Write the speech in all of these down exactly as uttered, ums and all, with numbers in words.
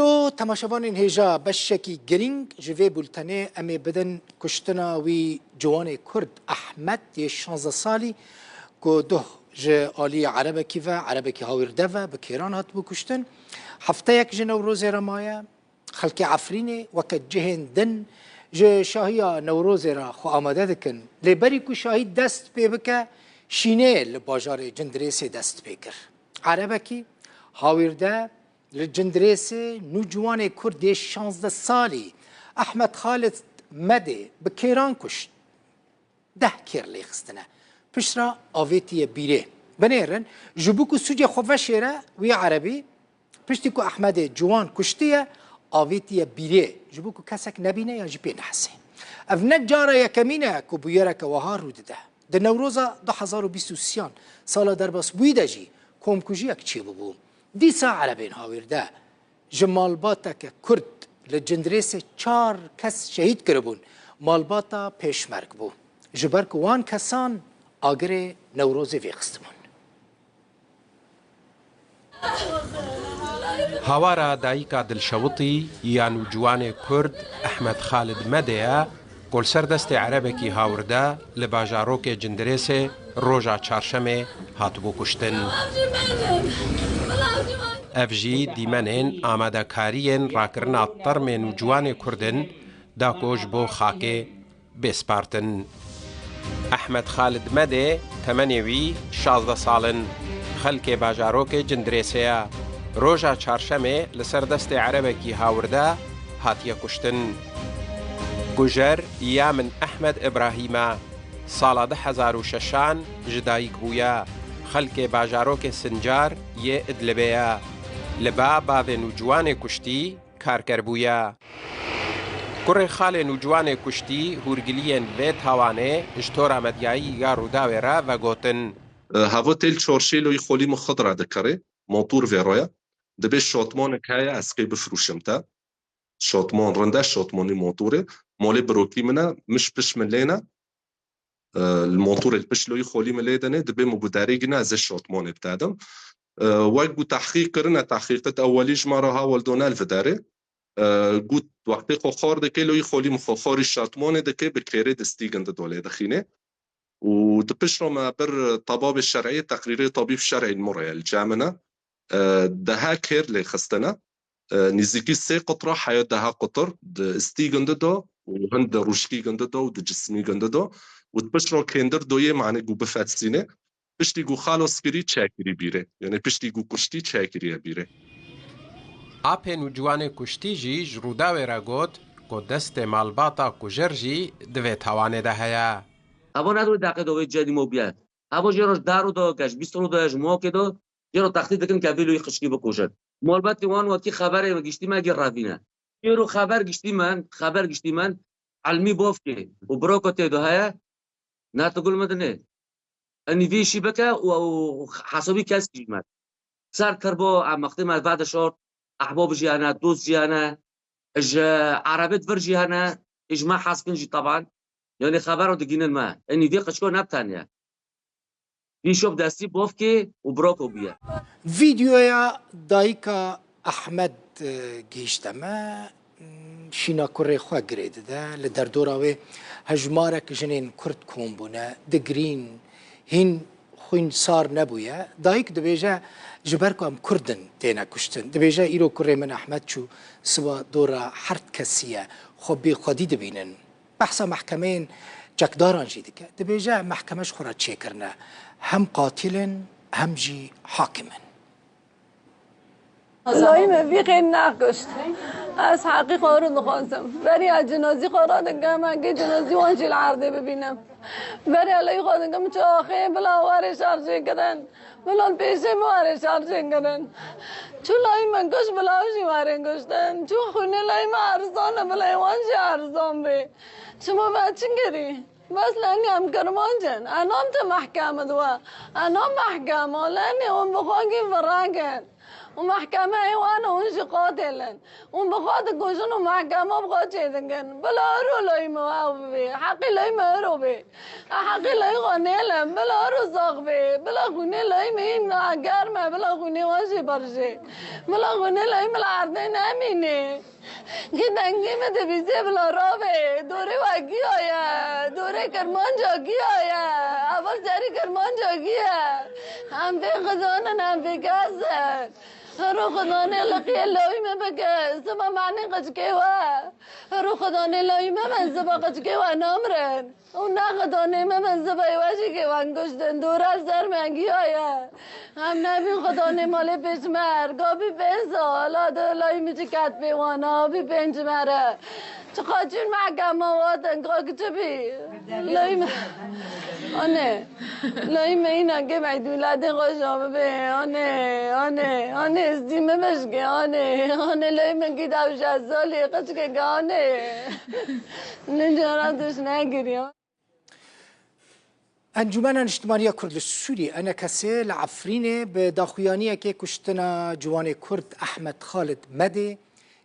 O temaşevanên hêja, beşekî girîng ji vê bultenê em ê bidin kuştina wî ciwanê Kurd Ehmed yê şazdeh salî ku duh ji aliyê erebekî ve, erebekî hawîrde ve bi kêran hatibû kuştin. Hefteyek ji Newrozê re maye. Xelkê Efrînê weke cihên din ji şahiya Newrozê re xwe amade dikin. Lê berî ku şahî dest pê bike, şînê li bajarê Cindirêsê dest pê kir. Erebekî hawîrde li Cindirêsê nûciwanê Kurd yê şazdeh salî Ehmed Xalid Medê bi kêran kuşt. Deh kêr lê xistine. Piştre avêtiye bîrê. Binêrin, ji bo ku sûcê xwe veşêre, wî erebî, piştî ku Ehmedê ciwan kuştiye, avêtiye bîrê, ji bo ku kesek nebîne yan jî pê nehesê. Ev ne cara yekemîn e ku bûyereke wiha rû dide. Di Newroza du hezar û bîst û sêyan, sala derbasbûyî de jî komkujiyek çêbûbû. Dîsa erebên hawîrde ji malbateke Kurd li Cindirêsê çar kes şehîd kiribûn. Malbata pêşmerg bû. Ji ber ku wan kesan agirê Newrozê vêxistibûn. Hawara dayika dilşewitî ya nûciwanê Kurd Ehmed Xalid Medê ye, ku li ser destê erebekî hawirde li bajarokê Cindirêsê roja çarşemê hatibû kuştin. Ev jî dîmenên amadekariyên rakirina termê nûciwanê Kurd in, da ku ji bo xakê bê spartin. Ehmed Xalid Medê temenê wî şazdeh sal in. Xelkê bajarokê Cindirêsê ye. Roja çarşemê li ser destê erebekî hawirde hatiye kuştin. Kujer ya min Ehmed Îbrahîm e. Sala du hezar û şeşan ji dayik bûye. Xelkê bajarokê Sincar yê Idlibê ye. Li ba bavê nûciwanê kuştî karker bûye. Kurê xalê nûciwanê kuştî hûrgiliyên vê tawanê ji tora medyayî ya Rûdawê re vegotin. Havo têl çorşê loyî xolî min xwe dira dikerê, motor vê roya. Dibê şotmonek heye, ez qê bifrûşim te. Şotmon rind e, şotmonî motorê. Molê birokî min e, min ji pişt min lê ne. E, li motorê li pişt loyî xolî min lê dene, dibê min guderê gine, ez ê şotmonê bi te dim. E, wek ku tehqîq kirine, tehqîqet ewwelî ji me re hawil done li vê derê. E, got, wextê xwe xor dike, loyî xolî min xwe xorî şotmonê dike, bi kêrê distî gindi do lê dixîne. Û di pişt re me bir tebabê şer'î, teqrîrê tabîb şer'î li min re ye, li cem min e. E, deha kêr lê xistine. E, nîzîkî sê qutra heya deha qutir di istî gindi de û hin di rûşkî gindi de û di cismî gindi de û di pişt re kêndir doyê mane ku bifetsîne. Piştî ku xalos kirî çekirî bîrê. Yanî piştî ku kuştî çekiriye bîrê. Apê nûciwanê kuştî jî ji Rûdawê re got ku destê malbata kujer jî di vê tawanê de heye. Evo ne dû deqê do wê cedî mo bîye. Evo jê roj dar û do geş bîst ro do ji mokê do. Jê ro textî dikin ke vî lûyî xişkî bikujin. Malbetê wan wekî xeberê me giştî me gî revîne. Jê ro xeber giştî men, xeber giştî men, Elmî bofkê û biroko tê do heye, nertigul me dinê. Enî vî işî bike û, û hesabî kes jî me. Ser kirbo, em wextê me vede şort, ehbab jî hene, dost jî hene, ji erebêt vir jî hene, ji me hez kin jî teban. Yanî xebero digînin me. Enî vî qişko ne bi tenê ye. Vî şop destî bofkê û biroko bûye. Vîdeoya dayika Ehmed, e, gihîşte me, şîna kurê xwe girê dide. Li derdora wê hejmarek jinên Kurd kom bûne, digirîn, hîn xwîn sar nebûye. Dayik dibêje, ji ber ku em Kurd in têne kuştin. Dibêje, îro kurê min Ehmed çû siba dora hert kesî ye. Xwe bê xwedî dibînin. Behsa mehkemeyên çekdaran jî dike. Dibêje mehkeme ji xwe re çêkirine. Hem qatil in, hem jî hakim in. Layî me vî qên nexkuşt. Ez heqî xwe rin dixwazim. Beriya cinazî xwe radikim, hingê cinazî wan jî li erdê bibînim. Beriya layî xwe dikim, çi axê bila warê şer çêkirin. Bila pêşê min warê şer çêkirin. Çi layî min kuşt, bila ew jî warê kuştin. Çi xwînê layî min erzan e, bila wan jî erzan bê. Çima me çi kirî? Bes lenî em kirmanc in. Enam te mehkeme diwe. Enam mehkema. Lenî hûn bi xwe gî virek in. Û mehkemeyê wan hûn jî qatil in. Hûn bi xwe dikujin û mehkema bi xwe çêdikin. Bila ero layî me ew bibê. Heqî layî me ero bê. Heqî layî xwe nêlim. Bila ero zax bê. Bila xwînê layî me hîn germ e. Bila xwînê wan jî birjê. Bila xwînê layî me li erdê nemînê. Kî dengê me dibîzê bila ravê. Dorê we giya ye. Dorê Kirmanca giya ye. Heval serî Kirmanca giya ye. Em vê xizanin, em vê kes in. Hero xidanê liqiyê lawî me bike, ziba manê qicikê we. Hero xidanê lawî me be, ziba qicikê we namirin. Û ne xidanê me be, ziba wê jî kê wan kuştin. Dora li ser me giya ye. Em nebîn xidanê malê pêşmerga bî pênc sala de lawî min çi ket pê wan, a bî pênc mere. Çiqa çûn mehkema watin, ka çi bî? Leyî me. Anê. Leyî me îna kê meydûladê xweşa bibe. Anê, anê, anê, stî me meşke, anê. Anê leyî me kî dew şeş salî, qeçkeke, anê. Nicara tişt negiriya. Encûmena Niştimaniya Kurd li Sûriyê, E N K S, li Efrînê bi daxuyaniyekê kuştina ciwanê Kurd Ehmed Xalid Medê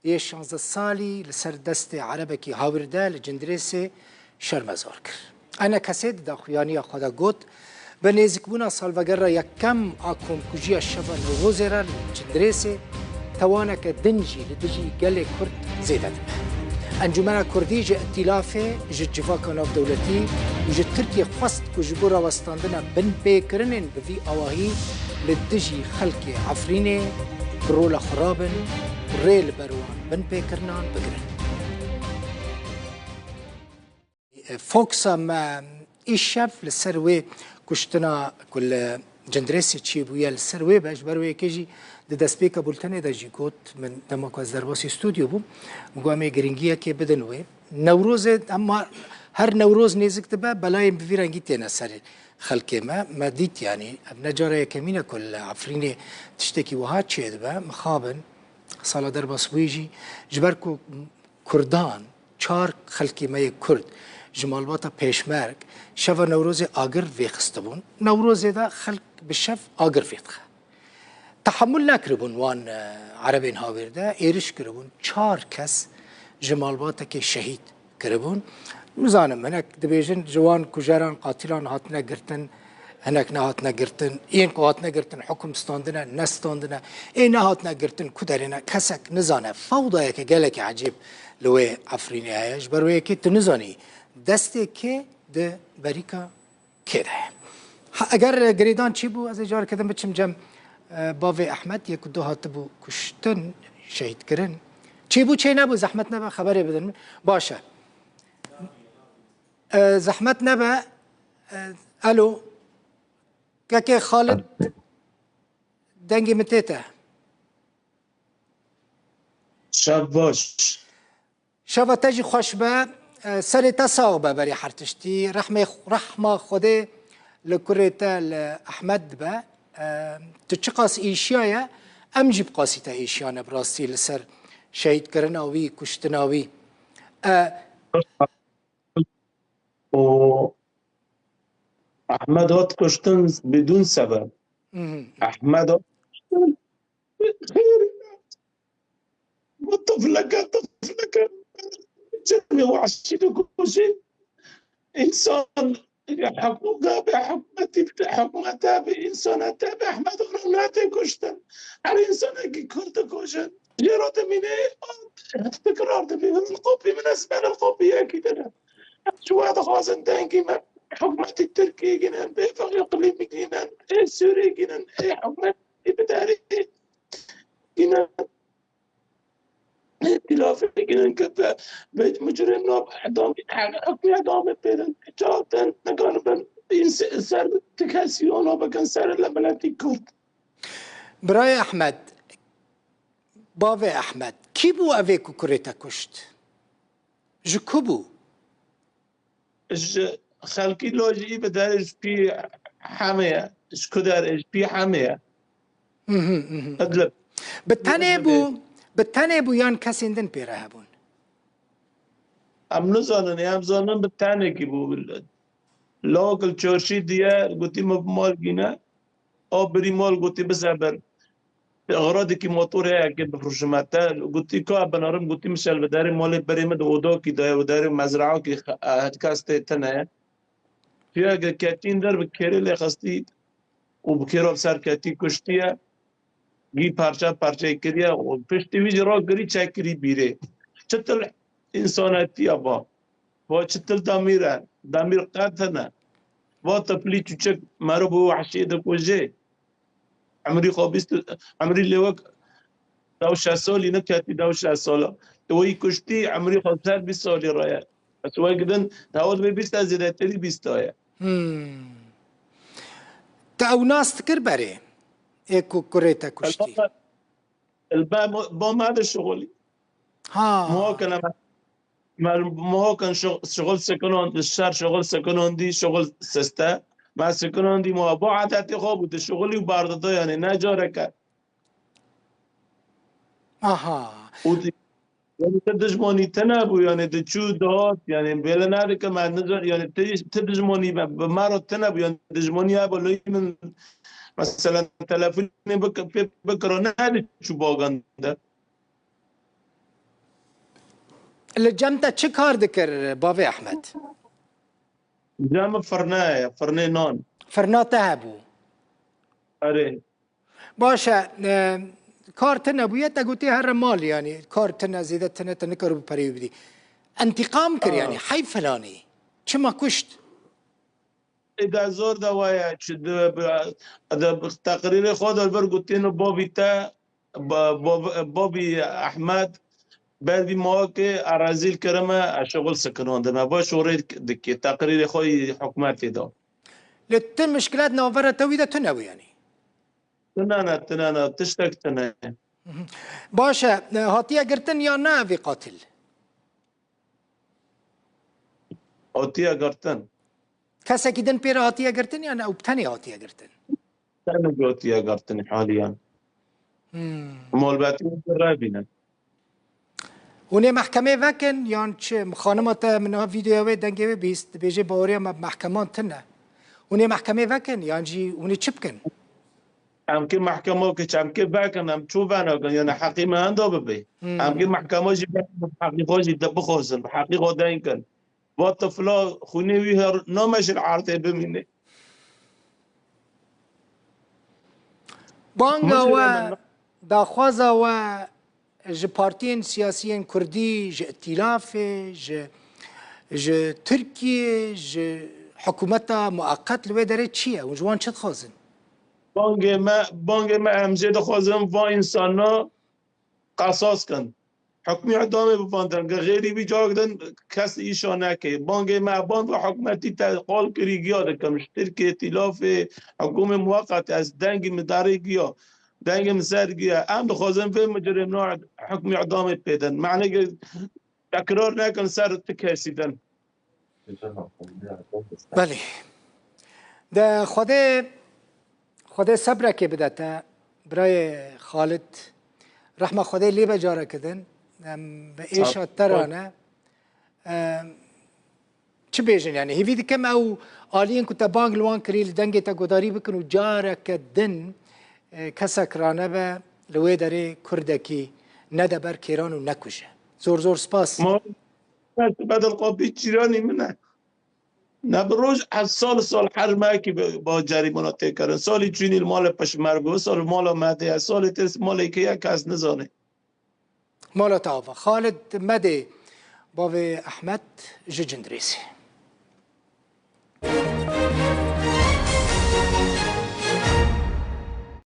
yê şazdeh salî li ser destê erebekî hawîrde li Cindirêsê şermezar kir. E N K S di daxuyaniya xwe de got, bi nêzîkbûna salvegera yekem a komkujiya şeva Newrozê re li Cindirêsê, tewaneke din jî li dijî gelê Kurd zêde dibe. Encûmena Kurdî ji îtîlafê, ji civaka navdewletî û ji Tirkiyê xwest ku ji bo rawestandina binpêkirinên bi vî awahî li dijî xelkê Efrînê bi rola xwe rabin û rê li ber wan binpêkirinan bigirin. Foxa me îşev li ser wê kuştina ku li Cindirêsê çêbûye li ser wê be, ji ber wê yekê jî di destpêka bultenê de jî got, min dema ku ez derbasî stûdyo bûm, min got em ê giringiyekê bidin wê. Newrozê, ema her Newroz nêzik dibe, belayên bi vî rengî têne ser xelkê me. Me dît, yanî ev ne cara yekemîn e ku li Efrînê tiştekî wiha çêdibe. Mixabin sala derbasbûyî jî ji ber ku Kurdan, çar xelkê me yê Kurd ji malbata pêşmerg şeva Newrozê agir vêxistibûn. Newrozê de xelk bi şev agir vêdixe. Tehemûl nekiribûn wan, e, erebên hawîr de, êriş kiribûn. Çar kes ji malbatekê şehîd kiribûn. Nizanim, hinek dibêjin ji wan kujeran, qatîlan hatine girtin, hinek nehatine girtin. Yên ku hatine girtin, hukum standine, nestandine. Ê nehatine girtin, ku derê ne? Kesek nizane. Fewdayeke gelekî ecêb li wê Efrînê heye. Ji ber wê yekê tu nizanî destê kê di berîka kê de ye. Ha, eger girêdan çêbû, ez ê careke din biçim cem, e, bavê Ehmed, yê ku du hatibû kuştin, şehîdkirin. Çêbû, çê nebû, zehmet nebe, xeberê bidin min. Baş e. E, zehmet nebe. E, alo. Kekê Xalid, dengê min tê te. Şev baş. Şeva te jî xweş be. E, serê te sax be berî her tiştî. Rehmê, rehma Xwedê li kurê te, li Ehmed be. E, tu çiqas êşiyaye, em jî bi qasî te êşiyane bi rastî li ser şehîdkirina wî, kuştina wî. E, û Ehmed hat kuştin bidûn sebeb. Mhm. Ehmed hat kuştin. Xêr, bu tifleke, tifleke cemê wahşî dikujî. Însan, hukûka be, hikûmetî, hikûmeta be, însanete be, Ehmed Xurûnatê kuştin. Her însanekî Kurd dikujin. Jê re dimîne, tekrar dibî. Min qopî min ez benim qopî yekî din e. Ji we dixwazin dengî me hikûmetî Tirkiyê gînin, bê feqî iqlîmî gînin, ê Sûrî gînin, ê hikûmetî bidarî gînin, ê tîlafê gînin ke be, be mucrim nav edamî, hukmî edamê pêrin, çawa te nekanibin, ser ti kesî ona bikin, ser li miletî Kurd. Birayê Ehmed, bavê Ehmed, kî bû evê ku kurê te kuşt? Ji ku bû? Ji xelkî lojî bi derê ji pî Hemê ye. Ji ku derê? Ji pî Hemê ye. Mhm, mhm. Idlib. Bi tenê bû, bi tenê bû yan kesên din pê re hebûn? Em nizanin, em zanin bi tenekî bû. Lawek li çarşî diye, gotî min bi mal gîne. A birî mal gotî bize ber. Te ixradekî motor heye ke bifroşime te. Gotî, ka binarim, gotî, min şel bi derê malê berê min di odakî de ye, û derê mezraokî xe-, e, hetkastê tine ye. Piya ge ketîn der bi kêrê lê xistî û bi kêra ser ketî kuştiye. Gî parça parçe kiriye û piştî wî jî rakirî çekirî bîrê. Çitil însanetiya ba. Va çitil damîr e. Damîr qet hene. Va tiflî çûçik mero bi wehşiyê dikujê. Emrî xwe bîst, emrî lê wek dew şeş salî neketî, dew şeş sala. Tu wî kuştî, emrî xwe ser bîst salî re ye. Ez wek din, dawet bê bîst, ez zêdetirî bîst ye. Hmm. Te ew nas dikir berê? Ê ku kurê te kuştî. El ba, ba me de şixulî. Ha. Muhakin em Me muhokan şo-, şixul sekinand, ser şixul sekinandî, şixul siste. Me sekinandî muha. Bu adetê xwe bû, di şixulî û berdida, yanî ne careke. Aha. Û di-, yanî ti dijmanî tine bû, yanî di çû dihat, yanî bêle nedike me nizan, yanî ti, ti dijmanî me, bi me re tine bû, yanî dijmanî heba lê min, mesela telefonê bik-, pê bikira ne diçû bagan de. Li cem te çi kar dikir bavê Ehmed? Cem firne ye, firnê nan. Firna te hebû? Erê. Baş e, e, kar tune bûye, te gotî here mal, yanî kar tune, zêde tune, te nikaribû pereyê bidî. Entîqam kir, yanî Ha. Hey filanî. Çima kuşt? Ê de zor de waye, çi de bi, de bi teqrîrê xwe de vir gotîno bavî te, ba-, ba-, bavî Ehmed, ber vî mawakê erezîl kirime, ez şixul sikinandime. Va şorê dikê, teqrîrê xwe yî hikûmetê da. Lê ti mişkilet navbera te wî de tune bû yanî? Tune ne, tune ne, tiştek tune. Mhm. Baş e, hatiye girtin ya ne vî qatil? Hatiye girtin. Kesekî din pê re hatiye girtin, yan ew bi tenê hatiye girtin? Tenê hatiye girtin haliyan. Hmm. Malbatî revîne. Hûn ê mehkemê vekin, yan çi? Xanima te min niha vîdeoya wê, dengê wê bîst, dibêje baweriya me bi mehkeman tune. Hûn ê mehkemê vekin, yan jî hûn ê çi bikin? Em kê mehkema ke çem kê vekin, em çû venakin, yani heqî me henda bibe. Hmm. Em kê mehkema jî vekin, heqî xwe jî de bixwazin, heqî xwe deyn kin. Va tifla xwînê wî her nameşin erdê bimîne. Banga we, daxwaza we ji partiyên siyasiyên kurdî, ji îtîlafê, ji, ji Tirkiyê, ji hikûmeta mueqet li wê derê çi ye? Hûn ji wan çi dixwazin? Bangê me, bangê me em jê dixwazin va însana qesas kin. Hukmî idamê bifandin, ge xêrî wî cak din kes îşa neke. Bangê me bang ve hukmetî te qal kirî giya dikim. Ji Tirkiyê, tîlafê, hukûmê muweqet ez dengî min darê giya. Dengê min ser giya. Em dixwazin vê micrimna hukmî idamê pêdin. Mehne ge tekrar nekin ser ti kesî din. Belê. De Xwedê, Xwedê sebrekê bide te, birayê Xalid. Rehma Xwedê lê be careke din. Em bi êşa te re ne. Em, çi bêjin yani? Hêvî dikim ew aliyên ku te bang li wan kirî, li dengê te guhdarî bikin û careke din, e, kesek ranebe li wê derê kurdekî nede ber kêran û nekuje. Zor zor spas. Ma Bedel Qapî cîranî min e. Ne bi roj, ez sal sal her mehekî bi, bi cerîmana tê kirin. Salî çûnî li malê Pişmergo, sal li mala Medê ye, salê tê malê kê ye kes nizane. Mala te ava. Xalid Medê, bavê Ehmed ji Cindirêsê.